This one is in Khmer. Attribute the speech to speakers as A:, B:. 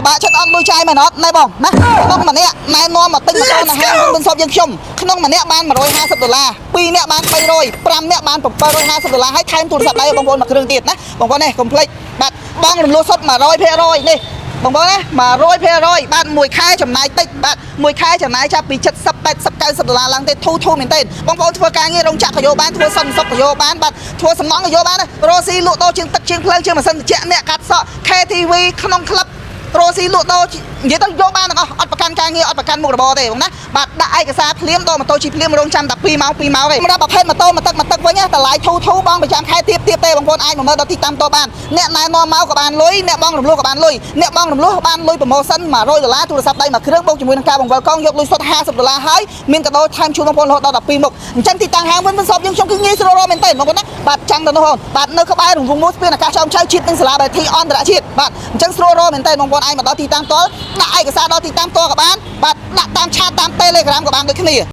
A: បាក់ចិត្តអត់លុយចាយមែនអត់ណែបងណាក្នុងម្នាក់ណែនាំមកទិញម៉ូតូនៅហាងវិញសពយើងខ្ញុំក្នុងម្នាក់បាន150ដុល្លារ2នាក់បាន300 5នាក់បាន750ដុល្លារហើយថែមទូរស័ព្ទដៃបងប្អូនមួយគ្រឿងទៀតណាបងប្អូននេះកុំភ្លេចបាទបងរំលោះសុទ្ធ100%នេះបងប្អូនណា100%បាទមួយខែចំណាយតិចបាទមួយខែចំណាយចាប់ពី70 80 90ដុល្លារឡើងទេធូរធូរមែនទេបងប្អូនធ្វើការងាររោងចក្រក៏យកបានធ្វើសន្តិសុខក៏យកបានបាទធ្វើសំណង់ក៏យកបានរស់ស៊ីលក់ដូរជាងទឹកជាងភ្លើងជាងម៉ាស៊ីនត្រជាក់អ្នកកាត់សក់ KTV ក្នុងក្លឹប រស់ស៊ីលក់ដូរនិយាយទៅយកបានទាំងអស់អត់ប្រកាន់ការងារអត់ប្រកាន់មុខរបរទេបងណាបាទដាក់ឯកសារភ្លាមដល់ម៉ូតូជិះភ្លាមរងចាំតែ2ម៉ោង2ម៉ោងទេសម្រាប់ប្រភេទម៉ូតូមួយទឹកមួយទឹកវិញណាតម្លៃធូរធូរបងប្រចាំខែទៀបទៀបទេបងប្អូនអាចមកមើលដល់ទីតាំងតបានអ្នកណែនាំមកក៏បានលុយអ្នកបងរំលោះក៏បានលុយអ្នកបងរំលោះបានលុយ promotion 100ដុល្លារទូរស័ព្ទដៃមួយគ្រឿងបូកជាមួយនឹងការបង្វិលកង់យកលុយសុទ្ធ50ដុល្លារហើយមានកាដូថែមជូនបងប្អូនរហូតដល់12មុខអញ្ចឹងទីតាំងហាងវិញវិញសពយើងខ្ញុំគឺងាយស្រួលរកមែនទែនបងប្អូនណាបាទចាំងទៅនោះបងបាទនៅក្បែររង្វង់មូលស្ពានអាកាសចោមចៅជាតិនិងសាលាបែធីអន្តរជាតិបាទអញ្ចឹងស្រួលរកមែនទែនបងប្អូនអាចមកដល់ទីតាំងផ្ទាល់ដាក់ឯកសារដល់ទីតាំងផ្ទាល់ក៏បានបាទដាក់តាម chat តាម Telegram ក៏បានដូចគ្នា។